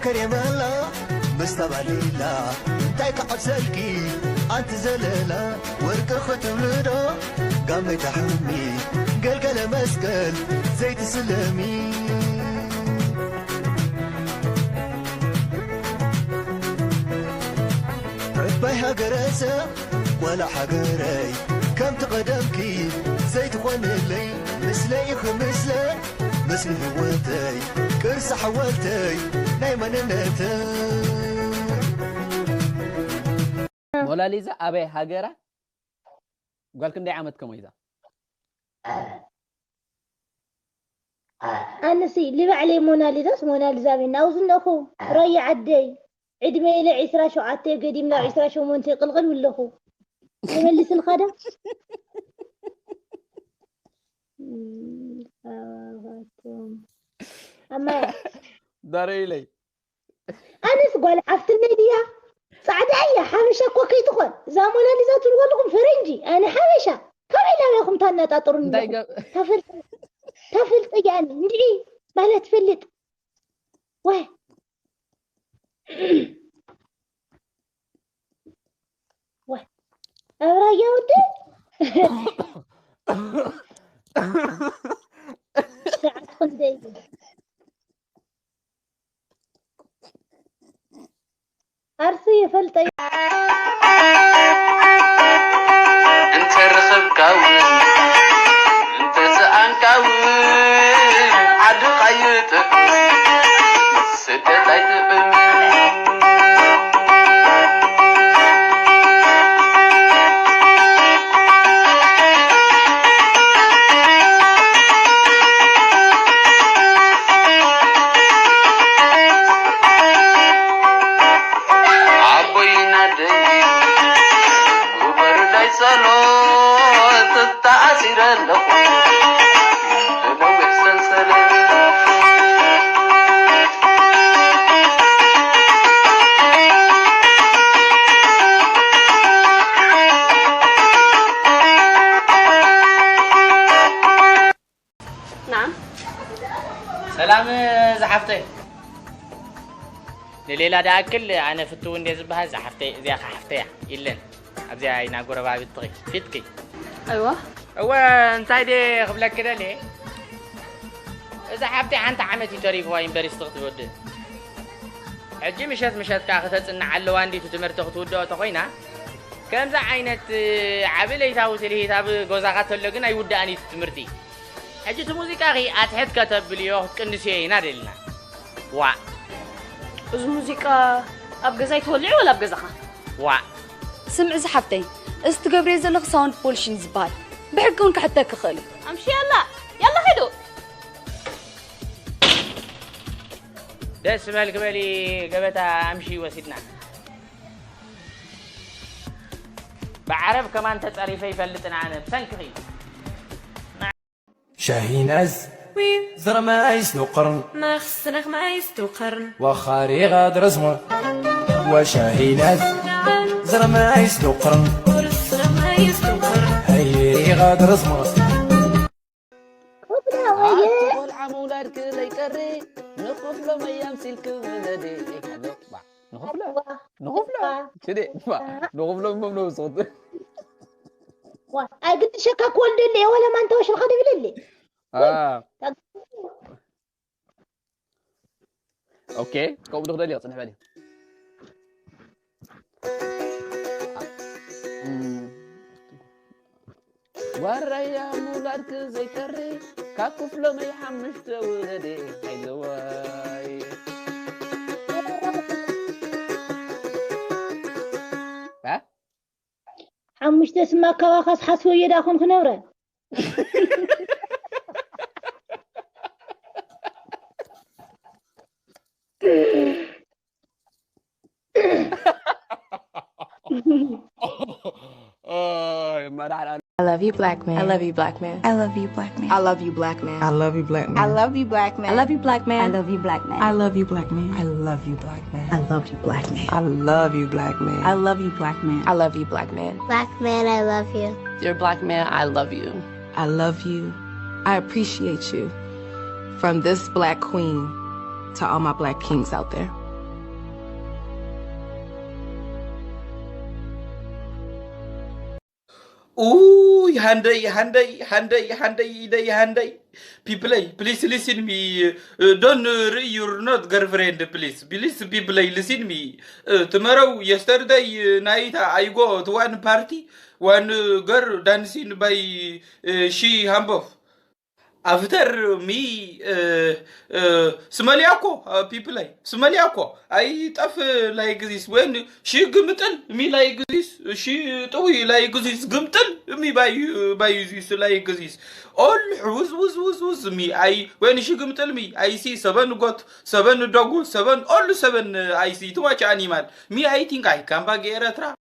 ከሬመላ ምስታ ባሊላ እንታይ ክዓብሰልኪ ኣንቲ ዘለላ ወርቂ ክትብልዶ ጋመይ ታሕሚ ገልገለ መስቀል ዘይትስለሚ ዕባይ ሃገረሰብ ጓል ሃገረይ ከምቲ ቀደምኪ ዘይትኾንለይ ምስለይ ኢኺ ምስለይ ምስሊ ህይወተይ ቅርሲ ሓወልተይ ናይ መንነተይ ሞናሊዛ ኣበይ ሃገራ ጓል ክንደይ ዓመት ከመይዛ ኣነሲ ልባዕለይ ሞናሊዛስ ሞናሊዛ ቤና ናብዚ እነኹ ሮየ ዓደይ ዕድመ ኢለ ዒስራ ሸውዓተ ገዲም ናብ ዒስራ ሸሞንተ ይቕልቕል ኣለኹ ይመልስልካ ዶ ኣማያ ዳረይለይ ኣነስ ጓል ሓፍትነይ ድያ ፃዕዳ እያ ሓበሻ እኮ ከይትኾን እዛ ሞናሊዛ ትብልዎ ኣለኹም ፈረንጂ ኣነ ሓበሻ ካበይ ናበይኹም ታነጣጥሩኒ ኣለኹም ታፈልጠ እያ ኣነ እንድዒ ማለት ትፈልጥ ወይ ወይ ኣብ ራያ ወዲ ሰዓት ክንደይ እዩ ዓርሱ ይፈልጠ እንተረኸብካውን እንተሰኣንካውን ዓድኻ ይጥዕም ስደት ኣይጥዕም ኣቦይን ኣደይን ግበሩለይ ጸሎት ተኣሲረ ኣለኹ ብነዊሕ ሰንሰለት نعم ሰላም ዝሓፍተይ ንሌላ ደኣክል ኣነ ፍትው እንደ ዝበሃል ዝሓፍተይ እዚኣ ከሓፍተያ ኢለን ኣብዚኣ ኢና ጎረባብትኺ ፊትኪ أيوة እወ እንታይ ደ ክብለኪ ደልየ እዛ ሓፍተይ ሓንቲ ዓመት እዩ ተሪፍዋ ዩኒቨርሲቲ ክትወድእ ሕጂ ምሸት ምሸት ከዓ ክተፅንዕ ኣለዋ እንዲቱ ትምህርቲ ክትውድኦ ተኮይና ከምዚ ዓይነት ዓቢ ለይታዊ ትልሂት ኣብ ጎዛኻ ተሎ ግን ኣይውዳእን እዩ ትምህርቲ ሕጂ እቲ ሙዚቃኺ ኣትሕት ከተብልዮ ክትቅንስዮ ኢና ደሊና። ዋእ። እዚ ሙዚቃ ኣብ ገዛይ ትወልዒ ወላ ኣብ ገዛኻ? ዋእ። ስምዒ ዝሓፍተይ፣ እዚ ትገብርዮ ዘለኺ ሳውንድ ፖሊሽን እዩ ዝበሃል። ብሕጊ እውን ክሕተኪ ይኽእል እዩ። ኣምሽየላ፣ ያላ ኺዱ። ደስ በል ክበሊ ገበታ ኣምሺ ወሲድና። ብዓረብ ከማን ተጸሪፈ ይፈልጥን ኣነ ብሰንክኺ። شاهيناز زرمايس دوقرن ماخ سنخ مايس دوقرن وخاري غاد رزمر وشاهيناز زرمايس دوقرن ورس سنخ مايس دوقرن هيري غاد رزمر ክብላ ወየ ቆልዓ ምውላድክ ዘይቀሪ ንኽፍሎም ኣያምሲልክ ውለዲ ይከዶ ንኽፍሎ ንኽፍሎ ሽደ ንኽፍሎ እሞ ምነውስኹት ኣይግድሸካ ክወልደለ እየ ወላ ማንታ ወሽልካ ደብለለ ኦኬ ከምኡ ዶ ክደሊ ክፅንሕ በሊ ጓራያ ምውላድክ ዘይቀሪ ካብ ክፍሎመይ ሓሙሽተ ውለዲ ሓይለዋይ ሓሙሽተ ስማ ኣካባኻስ ሓስወዮ ዳ ኮን ክነብረ I love you, black man. I love you, black man. I love you, black man. I love you, black man. I love you, black man. I love you, black man. I love you, black man. I love you, black man. I love you, black man. I love you, black man. I love you, black man. I love you, black man. I love you, black man. I love you, black man. Black man, I love you. Dear black man, I love you. I love you. I appreciate you. From this black queen to all my black kings out there. Ooh, handai, handai, handai, handai, idai, handai. People, please listen me. Uh, don't uh, re- your not girlfriend, please. Please, people, listen me. Uh, tomorrow, yesterday, uh, night, I go to one party. One uh, girl dancing by uh, she humble. After me, uh, uh, ስመልያ እኮ ፒፕላይ ስመልያ እኮ ኣይጠፍ like this when she ግምጥል me like this she ጥዊ like this ግምጥል me by by this like this all ውዝ ውዝ ውዝ ውዝ me I when she ግምጥል me I see seven goat seven dog seven all seven I see too much animal me I think I come back ኤረትራ